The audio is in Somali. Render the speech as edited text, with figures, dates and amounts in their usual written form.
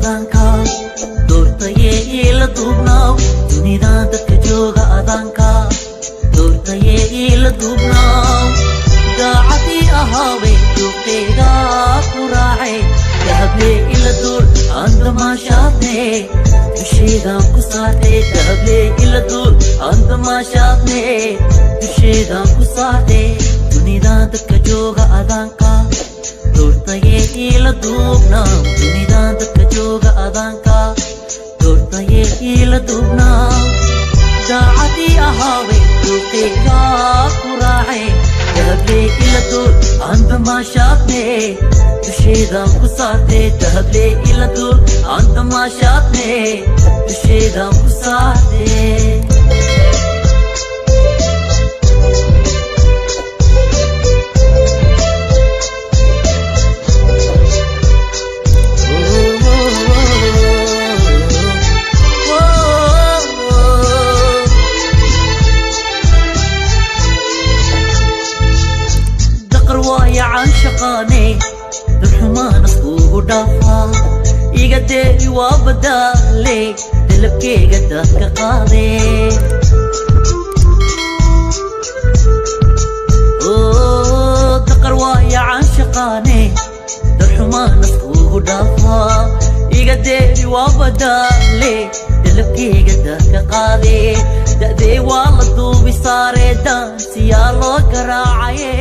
Adaanka doortaye ila duubnaaw, dunidan dadka jooga adaanka doortaye ila duubnaaw. Daacadii ahaawe, duuqeyga ku raacay, dahable ila duul aan damaashaadne, dusheedaan ku saartay. Dahable ila duul aan damaashaadne, dusheedaan ku saartay. Dunidan dadka jooga adaanka doortaye ila duubnaaw, dunidan dadka jooga adaanka doortaye ila duubnaaw. Daacadii ahaawe, duuqeyga ku raacay, dahable ila duul aan damaashaadne, dusheedaan ku saartay. Dahable ila duul aan damaashaadne, dusheedaan ku saartay. Daqar waaya caanshaqaane, darxumaan iskugu dhaafaa, iga deeri waa badaale, dalabkeyga daadka qaade. Daqar waaya caanshaqaane, darxumaan iskugu dhaafaa, iga deeri waa badaale, dalabkeyga daadka qaade. Da'dee waa la duubi saaree, daansiyaa loo garaacaye.